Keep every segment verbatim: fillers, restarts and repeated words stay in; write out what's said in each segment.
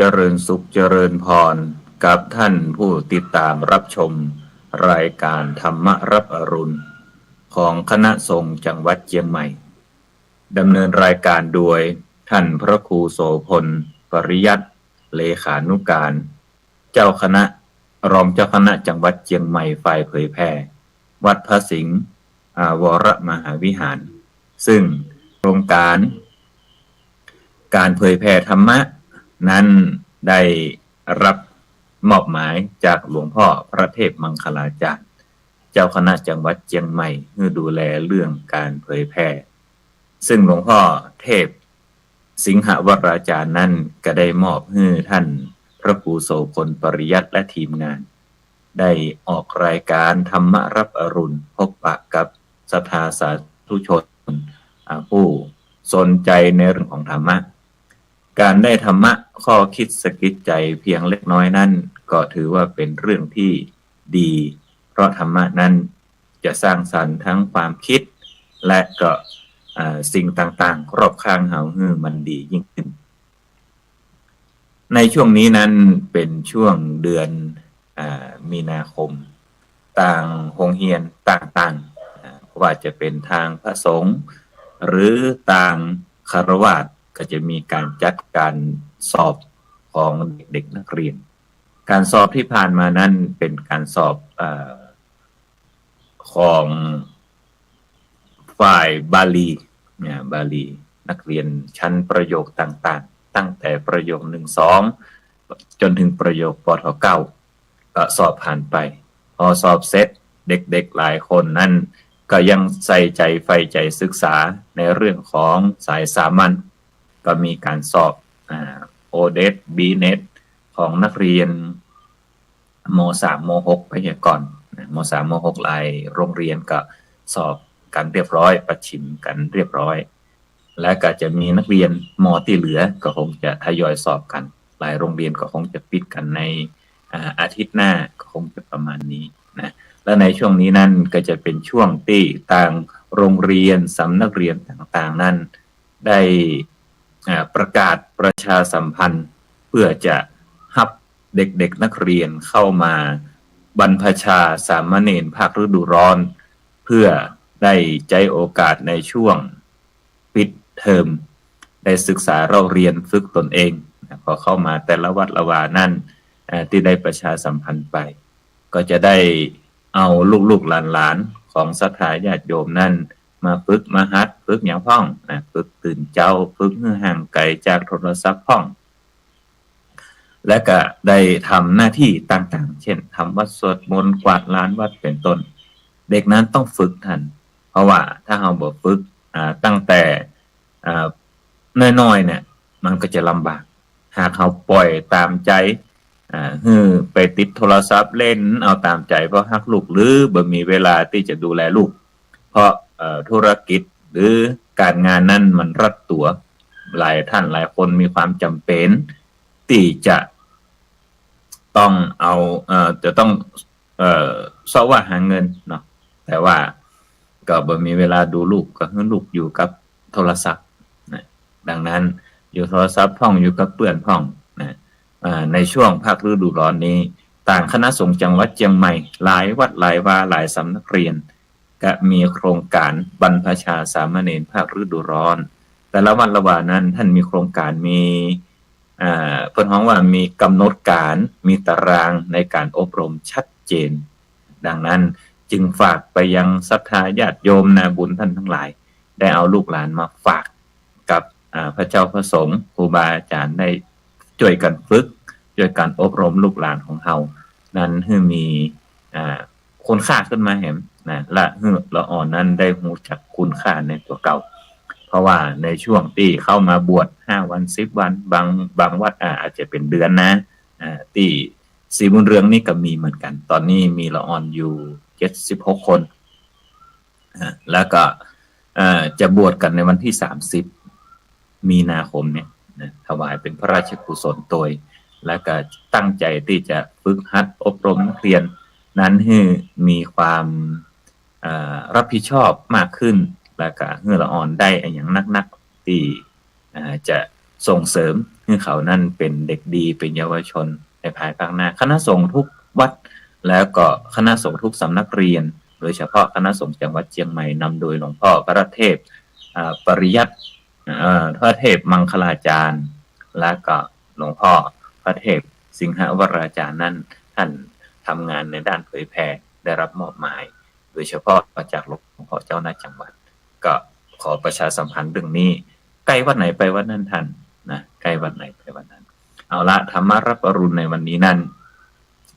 จริญสุขเจริญพรกับท่านผู้ติดตามรับชมรายการธรรมะรับอรุณของคณะสงฆ์จังหวัดเจียงใหม่ ดำเนินรายการโดยท่านพระครูโสภณ ปริยัติ เลขานุการ เจ้าคณะ รองเจ้าคณะจังหวัดเจียงใหม่ฝ่ายเผยแผ่ วัดพระสิงห์ อ่า วรมหาวิหาร ซึ่งโครงการ การเผยแผ่ธรรมะนั้นได้รับมอบหมายจากหลวงพ่อพระเทพมังคลาจารย์ เจ้าคณะจังหวัดเจียงใหม่ หื้อดูแลเรื่องการเผยแผ่ ซึ่งหลวงพ่อเทพสิงหวราจารย์นั้นก็ได้มอบหื้อท่านพระครูโสภณ ปริยัติ และทีมงาน ได้ออกรายการธรรมะรับอรุณ พบปะกับศรัทธาสาธุชน อ่า ผู้สนใจในเรื่องของธรรมะ การได้ธรรมะข้อคิดสะกิดใจเพียงเล็กน้อยนั้น ก็ถือว่าเป็นเรื่องที่ดี เพราะธรรมะนั้นจะสร้างสรรค์ทั้งความคิด และก็ อ่า สิ่งต่างๆ รอบข้างเฮาหื้อมันดียิ่งขึ้น ในช่วงนี้นั้นเป็นช่วงเดือน อ่า มีนาคม ตางโฮงเฮียนต่างๆ อ่า บ่ว่าจะเป็นตางพระสงฆ์ หรือตางฆราวาส ก็จะมีการจัดการสอบของเด็กๆ นักเรียน การสอบที่ผ่านมานั้นเป็นการสอบ เอ่อ ของฝ่ายบาลีเนี่ย บาลี นักเรียนชั้นประโยคต่างๆ ตั้งแต่ประโยค หนึ่ง สอง จนถึงประโยค ปท เก้า ก็สอบผ่านไป พอสอบเสร็จ เด็กๆ หลายคนนั้นก็ยังใส่ใจใฝ่ใฝ่ศึกษาในเรื่องของสายสามัญ ก็มีการสอบ อ่า โอเน็ต บีเน็ต ของนักเรียน ม.สาม ม.หก ไปเหียก่อนนะ ม.สาม ม.หก หลายโรงเรียนก็สอบกันเรียบร้อย ประชิมกันเรียบร้อย และก็จะมีนักเรียน ม.ตี้เหลือก็คงจะทยอยสอบกัน หลายโรงเรียนก็คงจะปิดกันใน อ่า อาทิตย์หน้า ก็คงจะประมาณนี้นะ และในช่วงนี้นั้นก็จะเป็นช่วงตี้ตางโรงเรียน สำนักเรียนต่างๆ นั้นได้ อ่า ประกาศประชาสัมพันธ์ เพื่อจะฮับเด็กๆ นักเรียนเข้ามาบรรพชาสามเณรภาคฤดูร้อน เพื่อได้ใจ๊โอกาสในช่วงปิดเทอม ได้ศึกษาเล่าเรียนฝึกตนเองนะ พอเข้ามาแต่ละวัดละวานั้น เอ่อ ตี้ได้ประชาสัมพันธ์ไป ก็จะได้เอาลูกๆ หลานๆ ของศรัทธาญาติโยมนั้นมาฝึกมาหัด ฝึกหยังพ่องนะ ฝึกตื่นเจ๊า ฝึกหื้อห่างไกลจากโทรศัพท์พ่อง และก็ได้ทำหน้าที่ต่างๆ เช่น ทำวัตรสวดมนต์ กวาดลานวัด เป็นต้น เด็กนั้นต้องฝึกหั้น เพราะว่าถ้าเฮาบ่ฝึก อ่า ตั้งแต่ อ่า น้อยๆ เนี่ย มันก็จะลำบาก หากเฮาปล่อยต๋ามใจ๋ อ่า หื้อไปติดโทรศัพท์เล่นเอาต๋ามใจ๋ บ่ฮักลูก หรือบ่มีเวลาตี้จะดูแลลูก เพราะ เอ่อ ธุรกิจหรือก๋านงานนั้นมันรัดตั๋ว หลายท่านหลายคนมีความจ๋ำเป๋นตี้จะต้องเอา เอ่อ จะต้อง เอ่อ เซาะวะหาเงินเนาะ แต่ว่าก็บ่มีเวลาดูลูก ก็หื้อลูกอยู่กับโทรศัพท์นะ ดังนั้นอยู่โทรศัพท์พ่อง อยู่กับเปื้อนพ่องนะ อ่า ในช่วงภาคฤดูร้อนนี้ ตางคณะสงฆ์จังหวัดเจียงใหม่ หลายวัดหลายวา หลายสำนักเรียน ก็มีโครงการบรรพชาสามเณรภาคฤดูร้อน แต่ละวัดละวานั้นท่านมีโครงการ มี อ่า เปิ้นฮ้องว่ามีกำหนดการ มีตารางในการอบรมชัดเจน ดังนั้นจึงฝากไปยังศรัทธาญาติโยมนาบุญท่านทั้งหลาย ได้เอาลูกหลานมาฝากกับ อ่า พระเจ้าพระสงฆ์ ครูบาอาจ๋ารย์ ได้จ้วยกั๋นฝึก จ้วยกั๋นอบรมลูกหลานของเฮานั้นหื้อมี อ่า คุณค่าขึ้นมาแหมนะ และหื้อละอ่อนนั้นได้ฮู้จักคุณค่าในตั๋วเก่า เพราะว่าในช่วงตี้เข้ามาบวชห้าวัน สิบวัน บาง บางวัด อ่า อาจจะเป็นเดือนนะ อ่า ตี้ศรีบุญเรืองนี่ก็มีเหมือนกั๋น ต๋อนนี้มีละอ่อนอยู่เจ็ดสิบหกคน อ่า แล้วก็ เอ่อ จะบวชกั๋นในวันตี้สามสิบมีนาคมเนี่ยนะ ถวายเป๋นพระราชกุศลตวย แล้วก็ตั้งใจ๋ตี้จะฝึกหัดอบรมนักเรียนนั้นหื้อมีความ เอ่อ รับผิดชอบมากขึ้น แล้วก็หื้อละอ่อนได้อะหยังนักๆ ตี้ เอ่อ จะส่งเสริม หื้อเขานั้นเป๋นเด็กดี เป๋นเยาวชนในภายภาคหน้า คณะสงฆ์ทุกวัด แล้วก็คณะสงฆ์ทุกสำนักเรียน โดยเฉพาะคณะสงฆ์จังหวัดเจียงใหม่นำโดยหลวงพ่อพระเทพ อ่า ปริยัติ เอ่อ พระเทพมังคลาจารย์ และก็หลวงพ่อพระเทพสิงหวราจารย์นั้น ท่านทำงานในด้านเผยแผ่ ได้รับมอบหมาย โดยเฉพาะจากหลวงพ่อเจ้าคณะจังหวัด ก็ขอประชาสัมพันธ์เรื่องนี้ ใกล้วัดไหนไปวัดนั้นท่านนะ ใกล้วัดไหนไปวัดนั้น เอาละ ธรรมะรับอรุณในวันนี้นั้น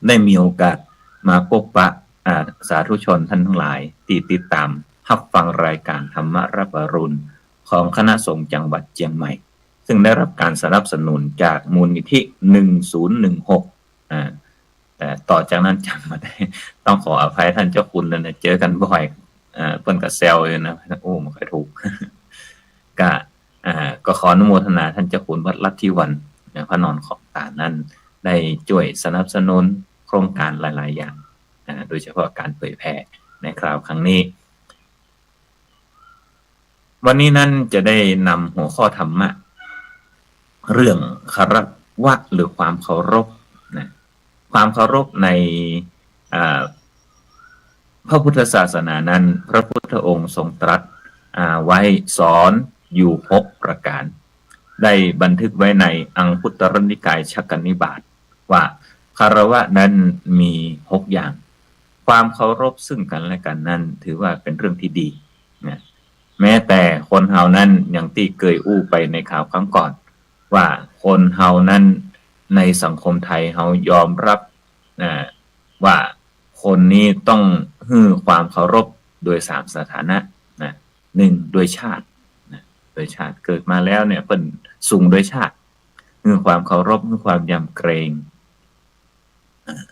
ได้มีโอกาสมาพบปะ อ่า สาธุชนท่านทั้งหลายตี้ติดต๋ามฮับฟังรายก๋านธรรมะรับอรุณของคณะสงฆ์จังหวัดเจียงใหม่ ซึ่งได้รับก๋านสนับสนุนจากมูลนิธิ หนึ่งศูนย์หนึ่งหก อ่า แต่ต่อจากนั้นจ๋ำบ่ได้ ต้องขออภัยต้านเจ้าคุณนะ เจอกั๋นบ่อย อ่า เปิ้นก็แซวอยู่นะ โอ้ บ่ค่อยถูก ก็ อ่า ก็ขออนุโมทนาต้านเจ้าคุณวัดลัทธิวรรณ นะ พระนอนของต๋านั้น ได้จ้วยสนับสนุนโครงก๋านหลายๆ อย่าง อ่า โดยเฉพาะก๋านเผยแผ่ในคราวครั้งนี้ วันนี้นั้นจะได้นำหัวข้อธรรมะ เรื่องคารวะหรือความเคารพนะ ความเคารพใน อ่า พระพุทธศาสนานั้น พระพุทธองค์ทรงตรัส อ่า ไว้สอนอยู่หกประก๋าน ได้บันทึกไว้ในอังคุตรนิกายชักกนิบาตว่า คารวะนั้นมีหกอย่าง ความเคารพซึ่งกั๋นและกั๋นนั้นถือว่าเป๋นเรื่องตี้ดีนะ แม้แต่คนเฮานั้น อย่างตี้เกยอู้ไปในคราวครั้งก่อน ว่าคนเฮานั้นในสังคมไทยเฮายอมรับ อ่า ว่าคนนี้ต้องหื้อความเคารพโดยสามสถานะนะ นึ่ง โดยชาตินะ โดยชาติ เกิดมาแล้วเนี่ยเปิ้นสูงโดยชาติ หื้อความเคารพ หื้อความยำเกรง อ่า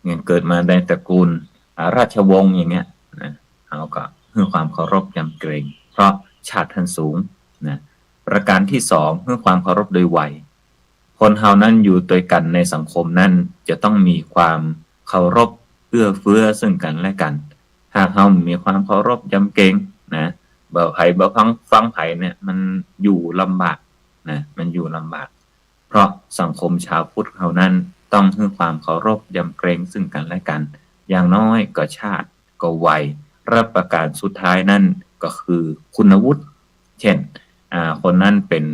อย่างเกิดมาในตระกูล อ่า ราชวงศ์อย่างเงี้ยนะ เฮาก็หื้อความเคารพยำเกรง เพราะชาติต้านสูงนะ ประก๋านตี้สอง หื้อความเคารพโดยวัย คนเฮานั้นอยู่ตวยกั๋นในสังคมนั้นจะต้องมีความเคารพเอื้อเฟื้อซึ่งกั๋นและกั๋น หากเฮาบ่มีความเคารพยำเกรงนะ บ่ใผบ่ฟัง ฟังใผเนี่ย มันอยู่ลำบากนะ มันอยู่ลำบาก เพราะสังคมชาวพุทธเฮานั้นต้องหื้อความเคารพยำเกรงซึ่งกั๋นและกั๋น อย่างน้อยก็ชาติก็วัย และประก๋านสุดท้ายนั้นก็คือคุณวุฒิ เช่น อ่า คนนั้นเป๋น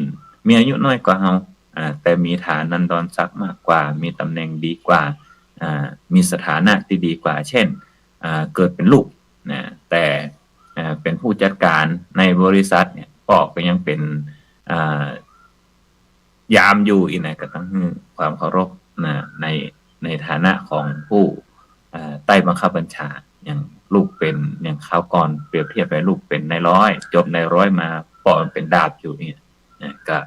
มีอายุน้อยกว่าเฮา อ่า แต่มีฐานันดรศักดิ์มากกว่า มีต๋ำแหน่งดีกว่า อ่า มีสถานะตี้ดีกว่า เช่น อ่า เกิดเป๋นลูกนะ แต่ อ่า เป๋นผู้จัดก๋านในบริษัทเนี่ย ป้อก็ยังเป๋น อ่า ยามอยู่ อี้นะ ก็ต้องหื้อความเคารพนะ ใน ในฐานะของผู้ อ่า ใต้บังคับบัญชา อย่างลูกเป๋น อย่างคราวก่อนเปรียบเทียบไป ลูกเป๋นนายร้อย จบนายร้อยมา ป้อเป๋นดาบอยู่เนี่ยนะ ก็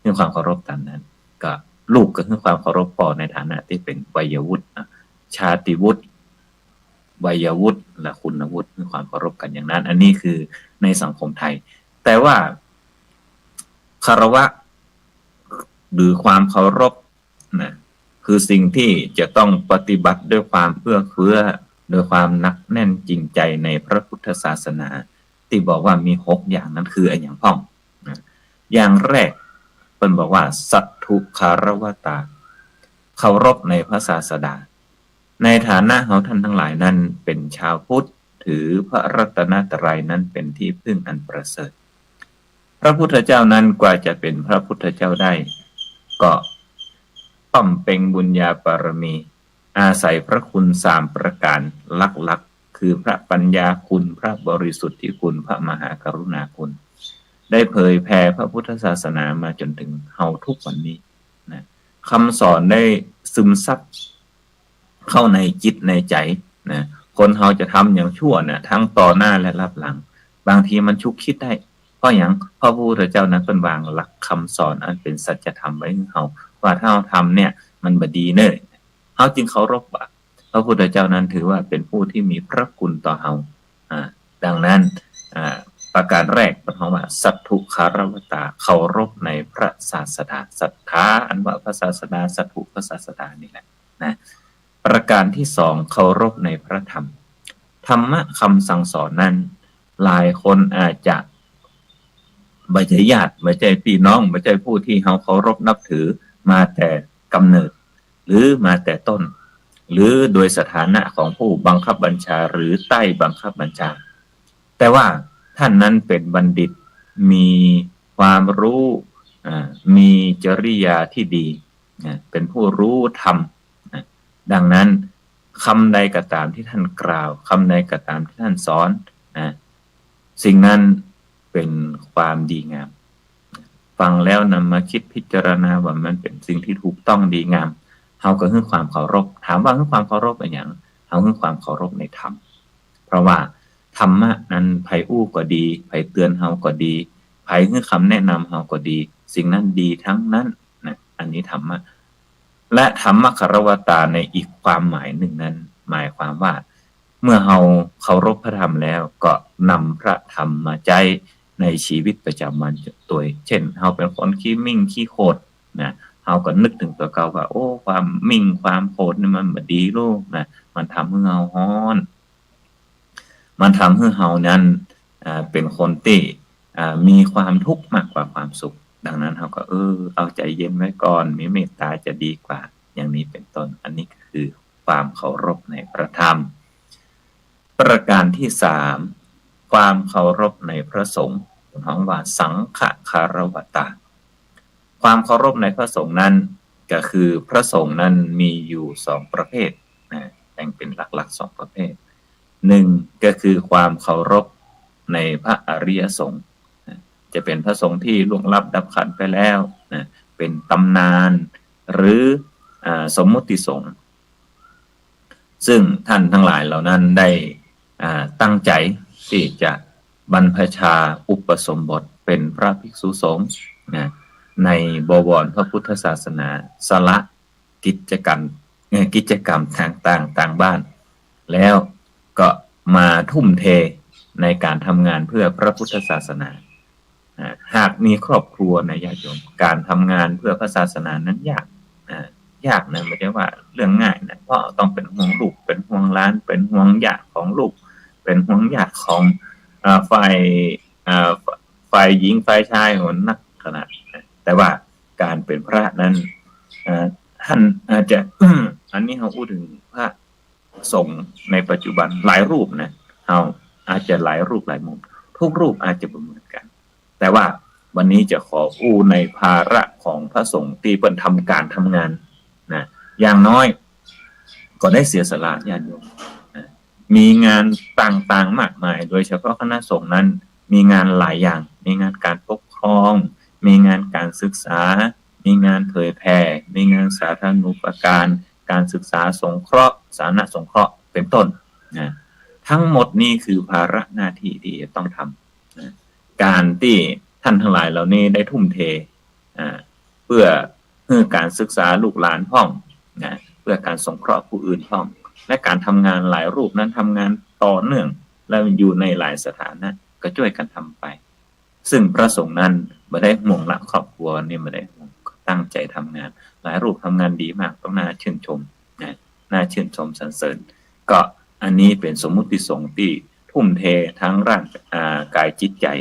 หื้อความเคารพต๋ามนั้น ก็ลูกก็หื้อความเคารพป้อในฐานะตี้เป๋นวัยวุฒินะ ชาติวุฒิ วัยวุฒิ และคุณวุฒิ หื้อความเคารพกั๋นอย่างนั้น อันนี้คือในสังคมไทย แต่ว่าคารวะหรือความเคารพนะ คือสิ่งที่จะต้องปฏิบัติด้วยความเอื้อเฟื้อ โดยความหนักแน่นจริงใจในพระพุทธศาสนา ตี้บอกว่ามีหกอย่างนั้นคืออะหยังพ่องนะ อย่างแรกเปิ้นบอกว่า สัตถุคารวตา เคารพในพระศาสดา ในฐานะเฮาท่านทั้งหลายนั้นเป๋นชาวพุทธ ถือพระรัตนตรัยนั้นเป๋นตี้พึ่งอันประเสริฐ พระพุทธเจ้านั้นกว่าจะเป๋นพระพุทธเจ้าได้ ก็บำเพ็ญบุญญาบารมี อาศัยพระคุณสามประก๋านหลักๆ คือพระปัญญาคุณ พระบริสุทธิคุณ พระมหากรุณาคุณ ได้เผยแผ่พระพุทธศาสนามาจ๋นเถิงเฮาทุกวันนี้นะ คำสอนได้ซึมซับเข้าในจิตในใจ๋นะ คนเฮาจะทำหยังชั่วนะ ทั้งต่อหน้าและลับหลัง บางทีมันฉุกคิดได้ เพราะหยัง เพราะพระพุทธเจ้านั้นเปิ้นวางหลักคำสอนอันเป๋นสัจธรรมไว้หื้อเฮา ว่าถ้าเฮาทำเนี่ยมันบ่ดีเน่อ เฮาจึงเคารพว่า พระพุทธเจ้านั้นถือว่าเป๋นผู้ที่มีพระคุณต่อเฮา อ่า ดังนั้น อ่า ประก๋านแรกเปิ้นฮ้องว่า สัตถุคารวตา เคารพในพระศาสดา ศรัทธาอันว่าพระศาสดา สัตถุพระศาสดานี่แหละนะ ประก๋านตี้สอง เคารพในพระธรรม ธรรมะคำสั่งสอนนั้น หลายคนอาจจะ บ่ใจ้ญาติ บ่ใจ้ปี้น้อง บ่ใจ้ผู้ตี้เฮาเคารพนับถือมาแต่ก๋ำเนิด หรือมาแต่ต้น หรือโดยสถานะของผู้บังคับบัญชาหรือใต้บังคับบัญชา แต่ว่าต้านนั้นเป๋นบัณฑิต มีความฮู้ อ่า มีจริยาตี้ดี นะ เป๋นผู้ฮู้ธรรม นะ ดังนั้น กำใดก็ต๋ามตี้ต้านกล่าว กำใดก็ต๋ามตี้ต้านสอน นะ สิ่งนั้นเป๋นความดีงาม ฟังแล้วนำมาคิดพิจารณาว่ามันเป๋นสิ่งตี้ถูกต้องดีงาม เฮาก็หื้อความเคารพ ถามว่าหื้อความเคารพอะหยัง เฮาหื้อความเคารพในธรรม เพราะว่าธรรมะนั้นใผอู้ก็ดี ใผเตือนเฮาก็ดี ใผหื้อคำแนะนำเฮาก็ดี สิ่งนั้นดีตังนั้นนะ อันนี้ธรรมะ และธรรมคารวตาในอีกความหมายนึ่งนั้น หมายความว่า เมื่อเฮาเคารพพระธรรมแล้วก็นำพระธรรมมาใจ๊ในชีวิตประจ๋ำวันตวย เจ้น เฮาเป๋นคนขี้มิ่งขี้โขดนะ เฮาก็นึกเถิงตั๋วเก่าว่า โอ้ ความมิ่งความโขดนี่มันบ่ดีลูกนะ มันทำหื้อเฮาฮ้อน มันทำหื้อเฮานั้น อ่า เป๋นคนตี้ อ่า มีความทุกข์มากกว่าความสุข ดังนั้นเฮาก็ เออ เอาใจ๋เย็นไว้ก่อน มีเมตต๋าจะดีกว่า อย่างนี้เป๋นต้น อันนี้ก็คือความเคารพในพระธรรม ประการตี้สาม ความเคารพในพระสงฆ์ เปิ้นฮ้องว่าสังฆคารวตา ความเคารพในพระสงฆ์นั้นก็คือพระสงฆ์นั้นมีอยู่สองประเภทนะ แบ่งเป๋นหลักๆ สองประเภท นึ่งก็คือความเคารพในพระอริยสงฆ์นะ จะเป๋นพระสงฆ์ตี้ล่วงลับดับขันธ์ไปแล้วนะ เป๋นต๋ำนาน หรือ อ่า สมมุติสงฆ์ ซึ่งต้านตังหลายเหล่านั้นได้ อ่า ตั้งใจ๋ตี้จะบรรพชาอุปสมบทเป๋นพระภิกษุสงฆ์นะ ในบวรพระพุทธศาสนา สละกิจกรรม เอ่อ กิจกรรมต่างๆ ตางบ้าน แล้วก็มาทุ่มเทในก๋านทำงานเพื่อพระพุทธศาสนา อ่า หากมีครอบครัวนะญาติโยม ก๋านทำงานเพื่อพระศาสนานั้นยาก อ่า ยากนะ บ่ใจ้ว่าเรื่องง่ายนะ เพราะต้องเป๋นห่วงลูก เป๋นห่วงหลาน เป๋นห่วงญาติของลูก เป๋นห่วงญาติของ อ่า ฝ่าย อ่า ฝ่ายหญิงฝ่ายจาย โห นักขนาดนะ แต่ว่าก๋านเป๋นพระนั้น อ่า ต้านอาจจะ อันนี้เฮาอู้เถิงพระสงฆ์ในปัจจุบันหลายรูปนะ เฮาอาจจะหลายรูปหลายมุม ทุกรูปอาจจะบ่เหมือนกั๋น แต่ว่าวันนี้จะขออู้ในภาระของพระสงฆ์ตี้เปิ้นทำก๋านทำงานนะ อย่างน้อยก็ได้เสียสละญาติโยมนะ มีงานต่างๆ มากมาย โดยเฉพาะคณะสงฆ์นั้นมีงานหลายอย่าง มีงานก๋านปกครอง มีงานก๋านศึกษา มีงานเผยแผ่ มีงานสาธารณูปการ ก๋านศึกษาสงเคราะห์ สาธารณสงเคราะห์ เป๋นต้นนะ ตังหมดนี้คือภาระหน้าตี้ตี้จะต้องทำนะ ก๋านตี้ต้านตังหลายเหล่านี้ได้ทุ่มเท อ่า เปื้อหื้อก๋านศึกษาลูกหลานพ่องนะ เปื้อก๋านสงเคราะห์ผู้อื่นพ่อง และก๋านทำงานหลายรูปนั้นทำงานต่อเนื่อง และอยู่ในหลายสถานะ ก็จ้วยกั๋นทำไป ซึ่งพระสงฆ์นั้นบ่ได้ห่วงละครอบครัวนี่ บ่ได้ห่วง ตั้งใจ๋ทำงาน หลายรูปทำงานดีมาก ต้องน่าชื่นชมนะ น่าชื่นชมสรรเสริญ ก็อันนี้เป๋นสมมุติสงฆ์ตี้ทุ่มเทตังร่าง อ่า ก๋ายจิตใจ๋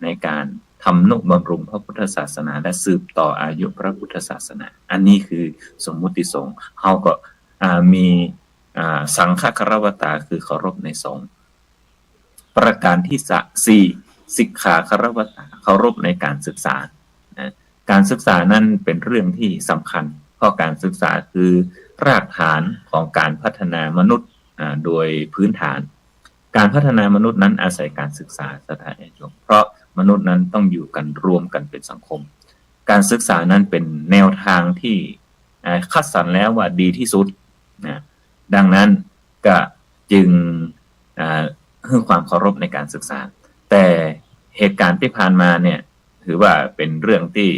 ในก๋านทำนุบำรุงพระพุทธศาสนา และสืบต่ออายุพระพุทธศาสนา อันนี้คือสมมุติสงฆ์ เฮาก็ อ่า มี อ่า สังฆคารวตา คือเคารพในสงฆ์ ประการตี้สะ สี่ สิกขาคารวตา เคารพในก๋านศึกษานะ ก๋านศึกษานั้นเป๋นเรื่องตี้สำคัญ เพราะก๋านศึกษาคือรากฐานของก๋านพัฒนามนุษย์ อ่า โดยพื้นฐาน ก๋านพัฒนามนุษย์นั้นอาศัยก๋านศึกษา ศรัทธาญาติโยม เพราะมนุษย์นั้นต้องอยู่กั๋นรวมกั๋นเป๋นสังคม ก๋านศึกษานั้นเป๋นแนวตางตี้ อ่า คัดสรรแล้วว่าดีตี้สุดนะ ดังนั้นก็จึง อ่า หื้อความเคารพในก๋านศึกษา แต่เหตุก๋ารณ์ตี้ผ่านมาเนี่ย ถือว่าเป๋นเรื่องตี้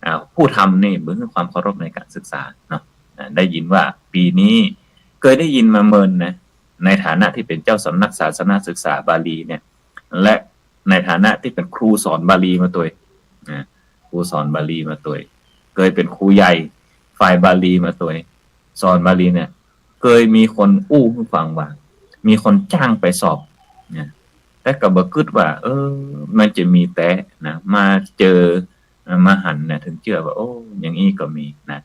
อ่า ผู้ทำนี่บ่หื้อความเคารพในก๋านศึกษาเนาะ อ่า ได้ยินว่าปี๋นี้ เกยได้ยินมาเมินนะ ในฐานะตี้เป๋นเจ้าสำนักศาสนศึกษาบาลีเนี่ย และในฐานะตี้เป๋นครูสอนบาลีมาตวย นะ ครูสอนบาลีมาตวย เกยเป๋นครูใหญ่ฝ่ายบาลีมาตวย สอนบาลีเนี่ย เกยมีคนอู้หื้อฟังว่า มีคนจ้างไปสอบ นะ แต่ก็บ่กึ๊ดว่า เออ มันจะมีแต๊นะ มาเจอ มาหันนะ ถึงเจื้อว่า โอ้ อย่างอี้ก็มีนะ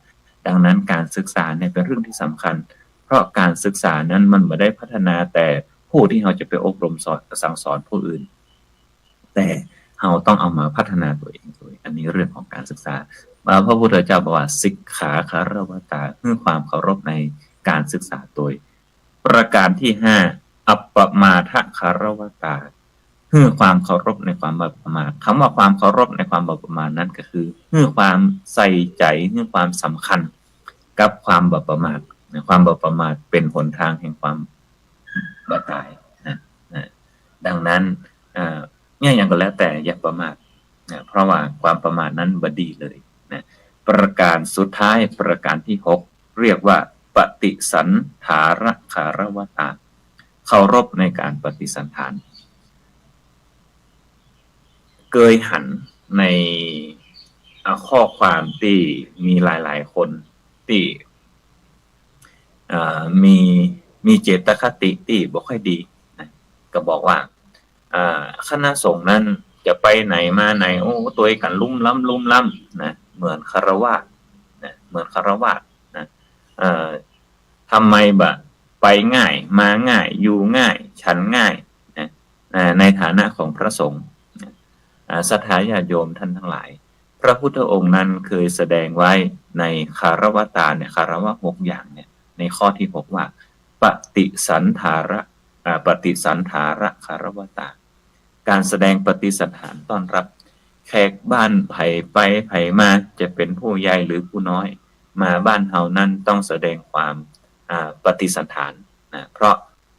ดังนั้นก๋านศึกษาเนี่ยเป๋นเรื่องตี้สำคัญ เพราะก๋านศึกษานั้นมันบ่ได้พัฒนาแต่ผู้ตี้เฮาจะไปอบรมสอน สั่งสอนผู้อื่น แต่เฮาต้องเอามาพัฒนาตั๋วเองตวย อันนี้เรื่องของก๋านศึกษา พระพุทธเจ้าบอกว่า สิกขาคารวตา หื้อความเคารพในก๋านศึกษาตวย ประการตี้ห้า อัปปมาทคารวตา หื้อความเคารพในความบ่ประมาท คำว่าความเคารพในความบ่ประมาทนั้นก็คือ หื้อความใส่ใจ๋ หื้อความสำคัญกับความบ่ประมาทนะ ความบ่ประมาทเป๋นหนตางแห่งความบ่ต๋ายนะ นะ ดังนั้น อ่า เนี่ย หยังก็แล้วแต่อย่าประมาทนะ เพราะว่าความประมาทนั้นบ่ดีเลยนะ ประการสุดท้าย ประการตี้หก เรียกว่า ปฏิสันถารคารวตา เคารพในก๋านปฏิสันถาร เกยหันใน อ่า ข้อความตี้มีหลายๆ คนตี้ อ่า มี มีเจตคติตี้บ่ค่อยดีนะ ก็บอกว่า อ่า คณะสงฆ์นั้นจะไปไหนมาไหน โอ้ ตวยกั๋นลุ่มล้ำลุ่มล้ำนะ เหมือนฆราวาสนะ เหมือนฆราวาสนะ เอ่อ ทำไมบ่ไปง่าย มาง่าย อยู่ง่าย ฉันง่ายนะ อ่า ในฐานะของพระสงฆ์นะ อ่า ศรัทธาญาติโยมท่านทั้งหลาย พระพุทธองค์นั้นเคยแสดงไว้ในคารวตาเนี่ย คารวะหกอย่างเนี่ย ในข้อตี้หกว่า ปฏิสันถาร อ่า ปฏิสันถารคารวตา ก๋านแสดงปฏิสันถารต้อนรับแขกบ้านใผไปใผมา จะเป๋นผู้ใหญ่หรือผู้น้อย มาบ้านเฮานั้นต้องแสดงความ อ่า ปฏิสันถารนะ เพราะ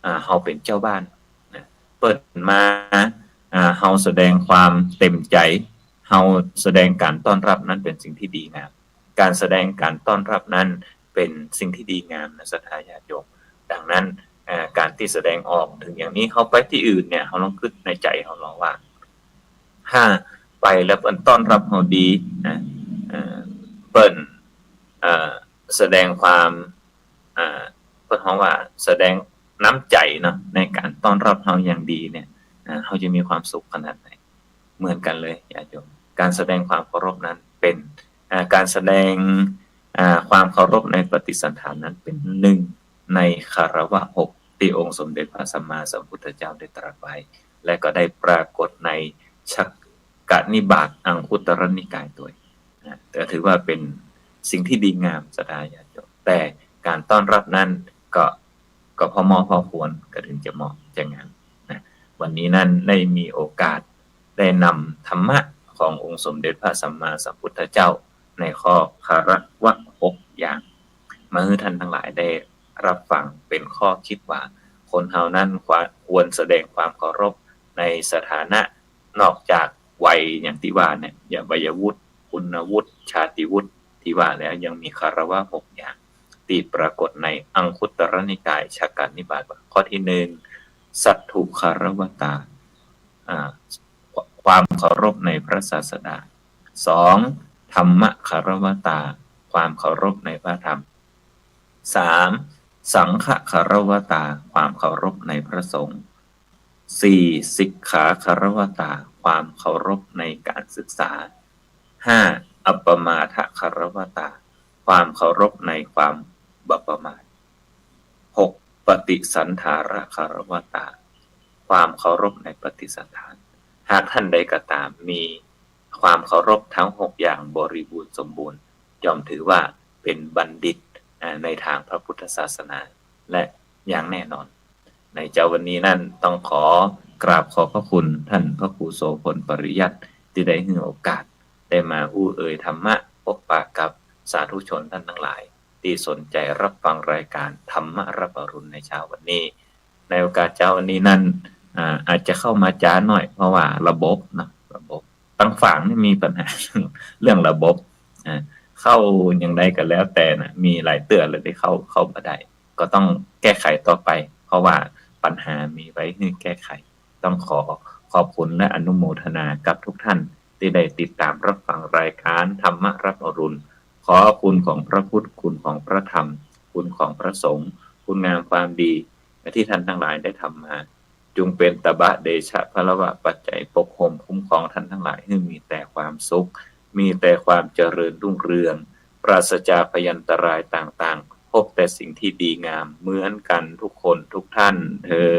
อ่า เฮาเป๋นเจ้าบ้านนะ เปิ้นมา อ่า เฮาแสดงความเต็มใจ๋ เฮาแสดงก๋านต้อนรับนั้นเป๋นสิ่งตี้ดีงาม ก๋านแสดงก๋านต้อนรับนั้นเป๋นสิ่งตี้ดีงามนะ ศรัทธาญาติโยม ดังนั้น เอ่อ ก๋านตี้แสดงออก เถิงอย่างนี้เฮาไปตี้อื่นเนี่ย เฮาลองกึ๊ดในใจ๋เฮาลองว่า ถ้าไปแล้วเปิ้นต้อนรับเฮาดีนะ เอ่อ เปิ้น เอ่อ แสดงความ อ่า เปิ้นฮ้องว่าแสดงน้ำใจ๋เนาะ ในก๋านต้อนรับเฮาอย่างดีเนี่ย อ่า เฮาจะมีความสุขขนาดไหน เหมือนกั๋นเลยญาติโยม ก๋านแสดงความเคารพนั้นเป๋น อ่า ก๋านแสดง อ่า ความเคารพในปฏิสันถารนั้นเป๋นนึ่งในคารวะหกตี้องค์สมเด็จพระสัมมาสัมพุทธเจ้าได้ตรัสไว้ และก็ได้ปรากฏในชักกนิบาตอังคุตรนิกายตวยนะ ก็ถือว่าเป๋นสิ่งตี้ดีงาม ศรัทธาญาติโยม แต่ก๋านต้อนรับนั้นก็ ก็พอเหมาะพอควร ก็เถิงจะเหมาะจะงามนะ วันนี้นั้นได้มีโอกาสได้นำธรรมะขององค์สมเด็จพระสัมมาสัมพุทธเจ้า ในข้อคารวะหกอย่าง มาหื้อท่านทั้งหลายได้รับฟังเป๋นข้อคิดว่า คนเฮานั้นควร ควรแสดงความเคารพในสถานะ นอกจากวัยอย่างตี้ว่าเนี่ย อย่างวัยวุฒิ คุณวุฒิ ชาติวุฒิตี้ว่าแล้ว ยังมีคารวะหกอย่าง ตี้ปรากฏในอังคุตรนิกายชักกนิบาตว่า ข้อตี้นึ่ง สัตถุคารวตา อ่า ความเคารพในพระศาสดา สอง ธรรมคารวตา ความเคารพในพระธรรม สาม สังฆคารวตา ความเคารพในพระสงฆ์ สี่ สิกขาคารวตา ความเคารพในก๋านศึกษา ห้า อัปปมาทคารวตา ความเคารพในความบ่ประมาท หก ปฏิสันถารคารวตา ความเคารพในปฏิสันถาร หากท่านใดก็ต๋ามมีความเคารพทั้งหกอย่างบริบูรณ์สมบูรณ์ ย่อมถือว่าเป๋นบัณฑิต อ่า ในตางพระพุทธศาสนา และอย่างแน่นอน ในเจ๊าวันนี้นั้นต้องขอกราบขอบพระคุณท่านพระครูโสภณ ปริยัติ ตี้ได้หื้อโอกาสได้มาอู้เอ่ยธรรมะ ปะปะกับสาธุชนท่านทั้งหลาย ตี้สนใจ๋รับฟังรายก๋านธรรมะรับอรุณในเจ๊าวันนี้ ในโอกาสเจ๊าวันนี้นั้น อ่า อาจจะเข้ามาจ๊าหน่อย เพราะว่าระบบเนาะ ระบบ ตางฝางนี่มีปัญหาเรื่องระบบ อ่า เข้าอย่างใดก็แล้วแต่นะ มีหลายเตื้อเลยตี้เข้า เข้าบ่ได้ ก็ต้องแก้ไขต่อไป เพราะว่าปัญหามีไว้หื้อแก้ไข ต้องขอขอบคุณและอนุโมทนากับทุกท่านตี้ได้ติดต๋ามรับฟังรายก๋านธรรมะรับอรุณ ขอคุณของพระพุทธ คุณของพระธรรม คุณของพระสงฆ์ คุณงามความดีตี้ท่านทั้งหลายได้ทำมา จุงเป๋นตบะเดชะพละวะปัจจัยปกโฮมคุ้มครองท่านทั้งหลายหื้อมีแต่ความสุข มีแต่ความเจริญรุ่งเรือง ปราศจากภัยันตรายต่างๆ พบแต่สิ่งที่ดีงามเหมือนกันทุกคนทุกท่านเทอญ